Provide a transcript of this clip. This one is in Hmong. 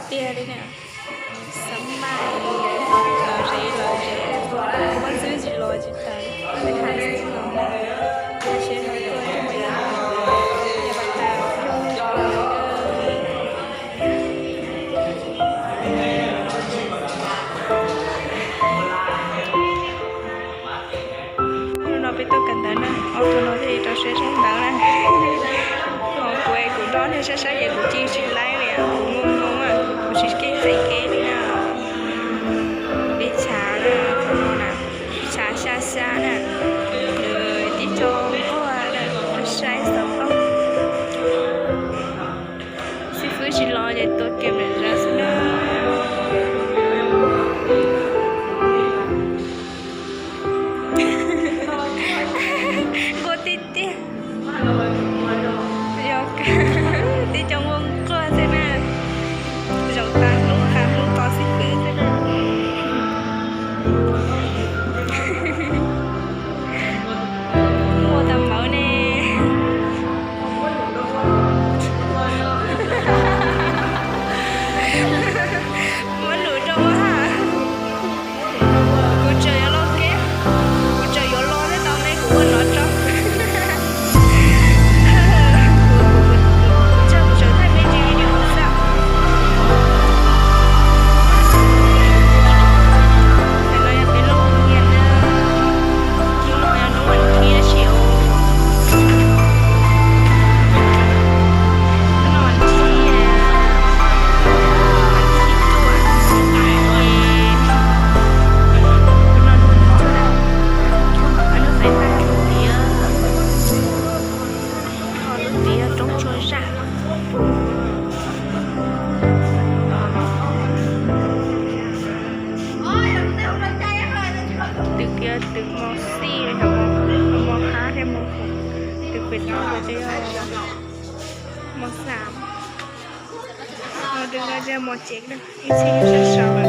Tiag li na, xav mas lom zem lom zem, muab ntxwb tsis los tsis tau, hais xwb los, tab sis tuaj tsis muaj ib yam, yog pas tas. Hnub no peb tuaj kawm ntawv na, ob tug no thiaj li rau siab zoo ntawv na. Kuv es kuv nrog niag saib saib ces kuv ci tsis laib li, kuv moo moo, kuv tsis keej txais kev li na. Peb chav na, qhov no na, chav xya xya na, nws tib co nquag na, saib xov tooj. Xib fwb tsis los ces tua kem nram zos xwb na. Nquag tiag tiag. Yog, tib co nquag nquag xwb na. Zaum tas hnub tas hnub tos xib fwb xwb na. Nquag tas mawv ne. Muab num rau ua ha. Kuv tseem yuav los ke, kuv tseem yuav los thiab tau ne, kuv ua no tso. Kuv tseem thaij me ntsis video xwb. Tam no yog peb lub nyiam na, hnub no yog hnub vas thib dab tsi os. Hnub no vas thib, vas thib cuaj, es hnub no hnub cuaj na, hnub fev paj lub tiav, lub tiav roob tsua zaj. Twm kiag twm mos xij, mos hab thiab mos khoom, twm pem tod ces yog mos xam, mos tsev, ib txhia yog sab sau.